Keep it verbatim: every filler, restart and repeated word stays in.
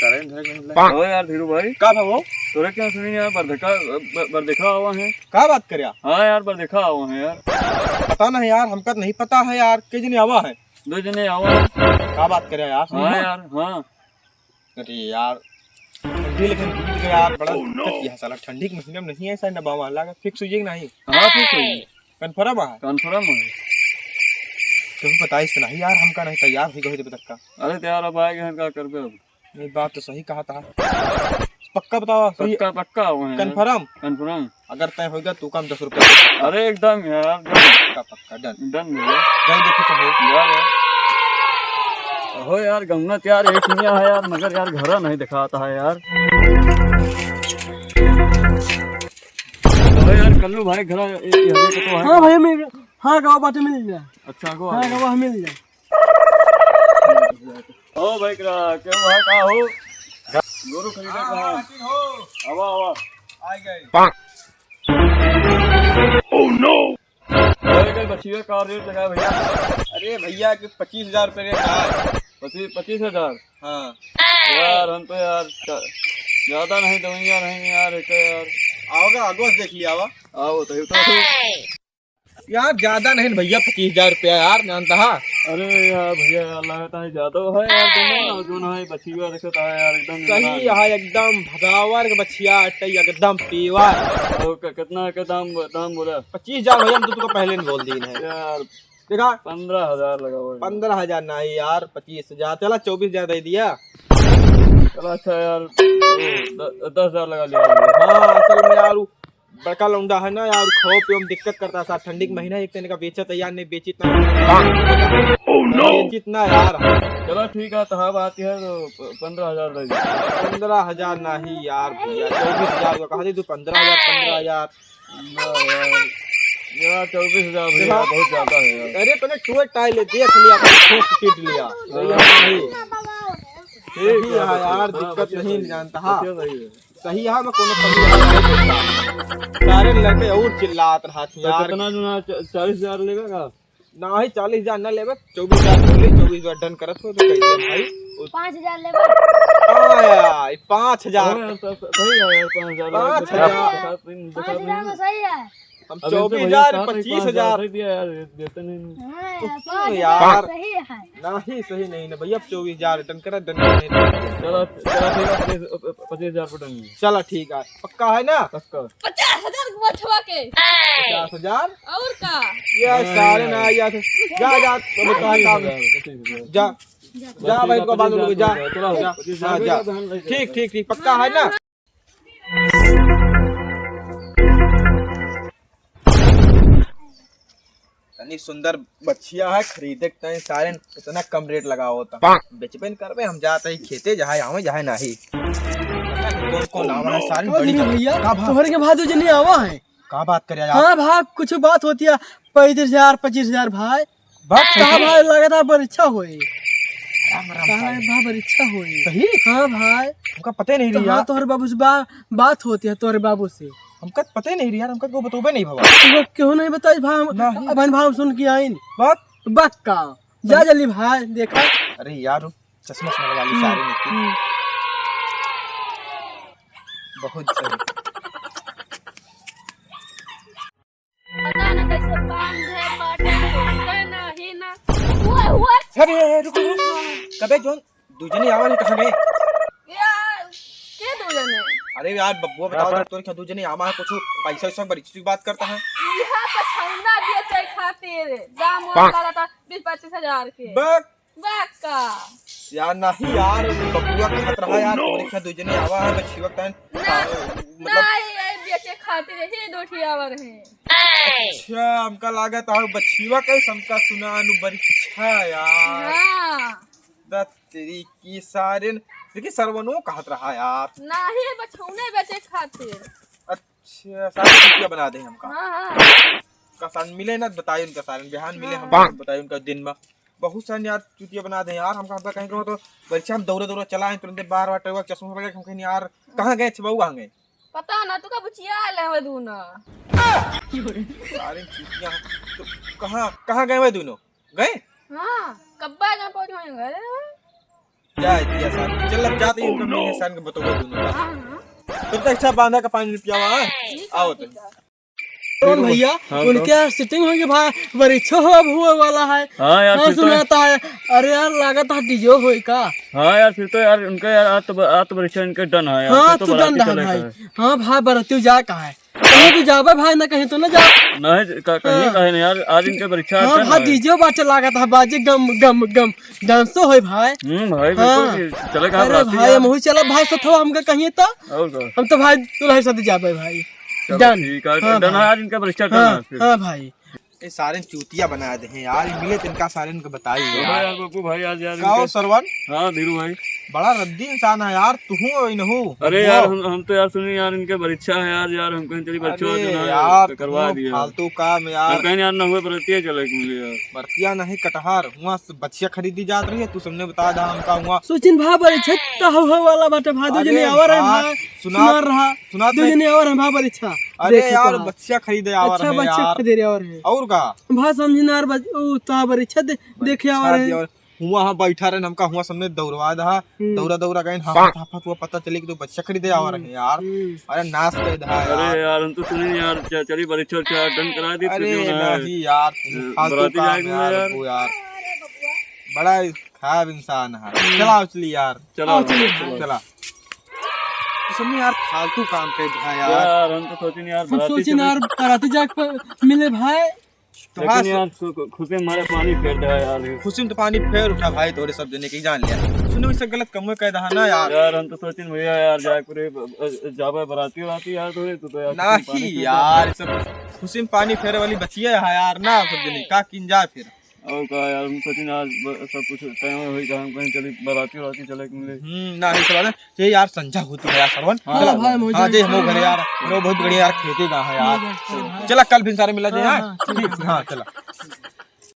करे धरे के मतलब। ओ यार धीरू भाई। का भा हो? तोरे क्या सुनी यार, बरदेखा, ब-, बरदेखा आवा है। का बात करे यार? हाँ यार, बरदेखा आवा है यार। पता नहीं यार, हमका नहीं पता है यार, के जने आवा है? दो जने आवा है। का बात करे यार? हाँ यार, हाँ। अरे यार, ठंडी लेकिन बीत गया यार, बड़ा दिक्कत किया है साला। ठंडी के महीना में नहीं ऐसा नबावा लागा, fix हुई है कि नहीं? हाँ, fix हुई है। Confirm है? Confirm है। तुम बताइस नहीं यार, हमका नहीं तैयार हुई गए जब तक का। अरे तो यार, अब आए गए हैं, का करबे अब? नहीं, बात तो सही कहा था। पक्का बताओ, सही? पक्का, पक्का हुआ है। Confirm? Confirm। अगर तय होगा तो कम दस रुपया। अरे एकदम यार, एकदम। पक्का, पक्का, done। Done भैया। जाओ देखो तो हो। यार, यार। हो यार, गौना तो यार एक ही है यार, मगर यार घरा नहीं दिखाता है यार। अरे यार, कल्लू भाई घरा ए-, ए-, ए-, तो है। हाँ भैया, मिल गया। हाँ, गवा बाटे मिल जाए। अच्छा, गवा हाँ, है। गवा मिल जाए। ओ भाई, का, क्या हुआ, का हो? गोरू खरीदे का? हाँ, हाँ, हो। आवा, आवा। आ गए। Oh no! अरे, कल बछिया का रेट लगा भैया? अरे भैया, कि पच्चीस हजार रुपये रेट है। पच्चीस, पच्चीस हजार? हाँ। यार, हम तो यार, च-, ज्यादा नहीं दूंगा, नहीं यार, एक यार। आओगे, आगो से देख लिया, आवा। आओ, तो, तो, तो। यार, ज्यादा नहीं भैया, पच्चीस हजार रुपया यार, जानता है। अरे यार भैया, यार, लगता है ज्यादा है यार, दोनों ना, जो ना है, बछिया देखता है यार, एकदम सही यार। है, एकदम भगावर के बछिया, अटई एकदम pure। और क-, कितना का दाम, दाम बोला? पच्चीस हजार भैया, हम तो तुमको पहले नहीं बोल दी है। यार, देखा? पन्द्रह हजार लगा हुआ है। पन्द्रह हजार नहीं यार, पच्चीस हजार, चला चउबीस हजार दे दिया। चला अच्छा यार, वो द-, दस हजार लगा लिया। हाँ, असल में यार, वो बड़का लौंडा है ना यार, खाओ पियो में दिक्कत करता है साहब। ठंडी के महीना, एक तो इनका बेचा तैयार नहीं, बेचित ना। Oh no! बेचित ना यार। चलो ठीक है, तो हाँ बात है, तो प-, पन्द्रह हजार दे दीजिए। पन्द्रह हजार नहीं यार भैया, चउबीस हजार का कहा दे तू, पन्द्रह हजार, पन्द्रह हजार। ना यार, यार चउबीस हजार भैया, देखा? बहुत ज्यादा है यार। अरे तूने टूए टाई ले देख लिया, अपन ठोक पीट लिया। सही है भाई। ठीक सही है है, यार, हाँ, दिक्कत बच्चे नहीं सही है। जानता, हाँ। बच्चे सही है। सही है, मैं कोनो कमी नहीं करता। सारे लड़के और चिल्लात रहत तो यार। कितना जो ना, च-, चालीस हजार लेबे का? नाही, चालीस हजार ना लेबे, चउबीस हजार बोली, चउबीस हजार done करत हो तो कह दिया भाई। पाँच हजार लेबे? हाँ यार, पाँच हजार। हाँ यार, स-, स-, सही है यार, पाँच हजार। पाँच हजार। पाँच हजार में सही है। हम अब इनसे चउबीस हजार, भैया साथ में पच्चीस हजार। पाँच हजार दे दिया यार, ये देते नहीं। हाँ यार, तो पाँच हजार यार। सही है। नहीं, सही नहीं ना भैया, चउबीस हजार done करा, done करा। चलो, चलो ठीक है, पच्चीस, पच्चीस हजार पे done है। चलो ठीक है, पक्का है ना? पक्का। पचास हजार के बचवा के। पचास हजार? और का? ये हाँ, सारे हाँ। ना यार। जा, जा, अब कहाँ काम है? पच्चीस हजार। जा, जा भाई, इनको बांध लो, जा, पच्चीस हजार, चलो, जा, पच्चीस हजार हाँ, जा। ठीक, ठीक, ठीक, पक्का है ना? तनी सुंदर बछिया है, खरीदे के तनी सारे इतना कम रेट लगावत है। बेचबे न करबे, हम जात ही खेते, जहाँ आवे, जहाँ नाही। कौन, कौन आवा है सारे का बड़ी भैया, का भाव? तोहरे के भादो जने आवा है। का बात करे यार? हाँ भाई, कुछ बात होती है, पैंतीस हजार, पच्चीस हजार भाई। बात कहाँ सही। भाई, लगातार परीक्षा होई। राम राम कहाँ भाई। भाई, परीक्षा होई। सही? हाँ भाई। हमका पता ही नहीं तो रही हाँ, यार। तोहरे बाबू से बा-, बात होती है तोहरे बाबू से। हमका पता ही नहीं रही यार, हमका को बतौबे नहीं भवा। तुमको क्यों नहीं बताई भाई? हम नहीं। अपन भाई सुन के आइन। बात? बक्का। जा जल्दी भाई, देखा। अरे यार, चश्मा उश्मा लगा ली सारे ने। हम्म। बहुत सही। पता ना कैसे बांधे बाटे, रुकते नहीं ना। हुआ, हुआ। अरे, अरे, रुक, रुक। कबे जोन दू जने आवा नहीं कहाँ गए? यार, के दू जने? अरे यार, बबुआ बताओ, तोरे क्या दू जने आवा है, कुछ पैसा वैसा बड़ी चीज बात करता है? यह पछौना बेचे खातिर दाम वाम लगा था बीस पच्चीस हजार के। बक। बा का? यार, नहीं यार, बबुआ कहत रहा यार, तोरे के दू जने आवा है, बछिया के तन, ना, मतलब ना, ये बेचे खातिर ही दो ठी आवा रहे। अच्छा, हमका लागत है बछिया के, हमका सुना अनु बरीक्षा यार। हाँ। दा तेरी की सारे, देखी सरवनो कहत रहा यार। नहीं, बछौने बेचे खातिर। अच्छा, सारे चुतिया बना दे हमका। हाँ, हाँ। का सारे मिले ना, बताई उनका सारे, बिहान मिले हम, हाँ। बताई उनका दिन में। बहुत सारे यार चुतिया बना दे यार, हमका, हमका कहीं कहो तो बच्चा हम दौड़े दौड़े चला आए, तुरंते बार बार टरवा चश्मा लगा के हम कहीं यार, कहाँ गए छे बहू, कहाँ गए? पता ना, तू का बुचिया आले हवे दू ना। सारे चुतिया, तो कहाँ, कहाँ गए हुए दोनों? गए? हाँ, कब्बा ना पहुँच गए घर। क्या है दिया साहब? चल, अब जाते हैं, इनका मिले साहब के बतौबे दोनों का। तब तक अच्छा बांधा का पानी पियावा, हाँ? आओ तो। कौन भैया? हाँ, उनके तो? यार सेटिंग होगी भाई, परीक्षा हो अब हुए वाला है। हाँ यार, हाँ, फिर तो सुनाता है। अरे यार, लागत है डीजे होई का? हाँ यार, फिर तो यार उनका यार आज तो ब-, आज तो परीक्षा इनका डन है यार, हाँ, फिर तो तू बराती डन रहा चले भाई। का है। हाँ भाई, बराती जा का है? कहीं तू जाबे भाई, ना कहीं तो ना जा। नहीं, का-, कहीं हाँ। कहे नहीं यार, आज इनके परीक्षा हाँ डन भाई, है। डीजे बाटे लागत है, बाजे गम गम गम, डांसो होई भाई। हम्म, भाई, बिल्कुल हाँ। कि चले का अरे बराती भाई, यार। हम हुई चलब भाई, सथवा हमका कहीं तो। और का? हम तो भाई दुल्हन साथ जाबे भाई। चलो, डन। ठीक है, हाँ डन है, भाई। आज इनका परीक्षा डन हाँ, है फिर। हाँ भाई। ए सारे चूतिया बना दे हैं यार, मिले तिनका सारे इनके बताई अरे यार। यार, पप्पू भाई, आज यार का हो इनके सरवन? हाँ, धीरू भाई। बड़ा रद्दी इंसान है यार, तू हूँ और इनहू। अरे बबुआ। यार, हम, हम तो यार सुनी यार, इनके परीक्षा है यार, यार, हम कहीं चली परीक्षा अरे देना है, यार, तो करवा तू दिया। फालतू काम यार। हम कहीं यार ना हुए बरतिया चले के मिले यार। बरतिया नहीं कटहर, हुआ से बछिया खरीदी जात रही है, तू सबने बता दा हमका हुआ। सोचिन भा परीक्षा तो हो, हो वाला बाटे भा, दो अरे जने आवर है भा, भा, सुना, सुनार रहा, सुनात दो नहीं। जने आवर है भा परीक्षा। अरे देखे यार, तो। बछिया खरीदे आवर अच्छा, है बछिया यार। खरीदे आवर है। और का? भा समझिन यार, बच-, ऊ तो परीक्षा दे-, देखे आवर बछिया है। दे आवर। हुआ हाँ बैठा रहे, हमका हुआ सबने दौड़वा दहा, हम्म। दौड़ा दौड़ा गए, हाँ, हाँ। हाफत हाफत हुआ पता चले कि तो बछिया खरीदे आवर हम्म, है यार। हम्म। अरे नाश कर दहा अरे यार। यार, हम तो सुने यार, च-, चली बरछा उरछा डन करा दी, अरे तुझे ना है। नहीं यार, ए, फालतू बराती काम जाएंगे यार, यार। वो यार। बड़ा ही खराब इंसान है। चला उछली यार। चला, आओ, चलिए। चला। चला। तुमने यार फालतू काम कर दहा यार। यार, हम तो सोचिन यार, हम बराती सोचिन चले। यार, बराती जाके मिले भाई। तो लेकिन हाँ, यार, खु-, खु-, खुशी में हमारे पानी फेर दे यार। खुशी में तो पानी फेर उठा भाई, तोरे सब जने के जान लिया। सुनो, इसे गलत कमवे कह दहा ना यार। यार, हम तो सोचिन भैया यार, जाए पूरे ब-, ब-, जाबे बराती उराती यार, थोड़े तो, तो यार, खुशी में पानी नहीं फेर दे। यार, सब खुशी में पानी फेरे वाली बचिया है यार, ना सब जने का किन जाए फिर। और का यार, हम सोचिन आज ब-, सब कुछ टाइम होई, हम कहीं चली बराती उराती चले के मिले। हम्म, ना, इस बात ये यार संझा होती है यार, सरवन। हाँ चला। भाई, मुझे हाँ, जे हम लोग घर यार, हाँ। रो बहुत बढ़िया यार, खेते गा है यार। हाँ, हाँ, हाँ। चला, कल फिर सारे मिला जाए, हाँ, हाँ? हाँ, ठीक। ठीक, हाँ, चला।